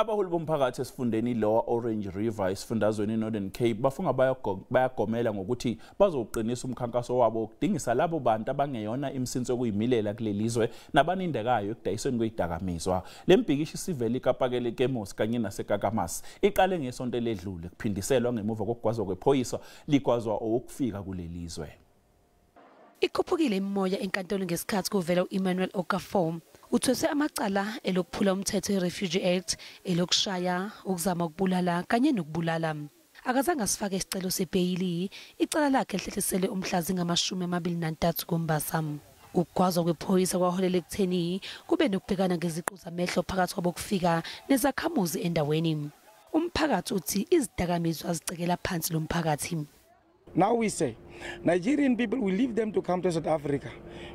Abaholi bomphakathi esifundeni Lower Orange River esifundazweni Northern Cape bafunga bayagomela ngokuthi bazoqinisa umkhankaso wabo wokudingisa labo bantu abangeyona imsinsi yokuyimilela kuleli zwe nabanindekayo ekudayisweni kwezidakamizwa. Le mbhikishi sivele ikapakele Kemos kanye naseKakamas iqale ngesonto eledlule kuphindiselwa ngemuva kokugwazwa kwephoyisa ligwazwa owokufika kuleli zwe. Ikhuphukile imimoya enkantolo ngesikhathi kuvela u-Emmanuel Okafor. Uthweswe amacala elokuphula umthetho i-Refugee Act, elokushaya, ukuzama ukubulala kanye nokubulala. Akazange asifake isicelo sebheyili, icala lakhe lihlehliselwe umhla zingama-23 kuMbasa. Ukugwazwa kwephoyisa kwaholela ekutheni kube nokubhekana ngeziqu zamehlo phakathi kwabokufika nezakhamuzi endaweni. Umphakathi uthi izidakamizwa zicekela phansi lo mphakathi. Now we say, Nigerian people, we leave them to come to South Africa.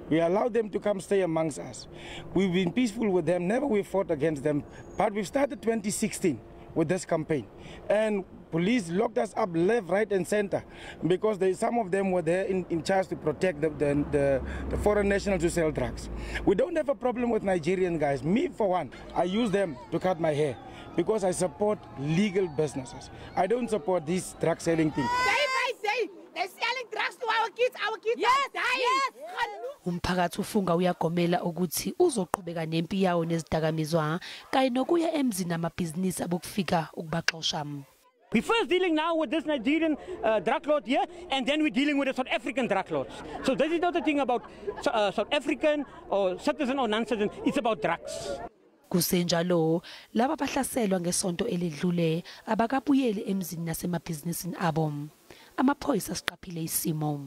We allow them to come stay amongst us. We've been peaceful with them, never we fought against them. But we've started 2016 with this campaign. And police locked us up left, right and center because some of them were there in charge to protect the foreign nationals who sell drugs. We don't have a problem with Nigerian guys. Me, for one, I use them to cut my hair because I support legal businesses. I don't support this drug selling thing. They're selling drugs to our kids are dying. Yes. Umphakathi ufunga uyagomela ukuthi uzoqhubeka nempi yawo nezidakamizwa kanye nokuya emzini namabhizinisi abokufika ukubaxosha. We're first dealing now with this Nigerian drug lord here, and then we're dealing with the South African drug lords. So this is not a thing about South African or citizen or non-citizen, it's about drugs. Kusenjalo, laba bahlaselwa ngesonto elidlule abakabuyeli emzini nasemabhizinisini abo. Amaphoyisa asiqaphile isimo.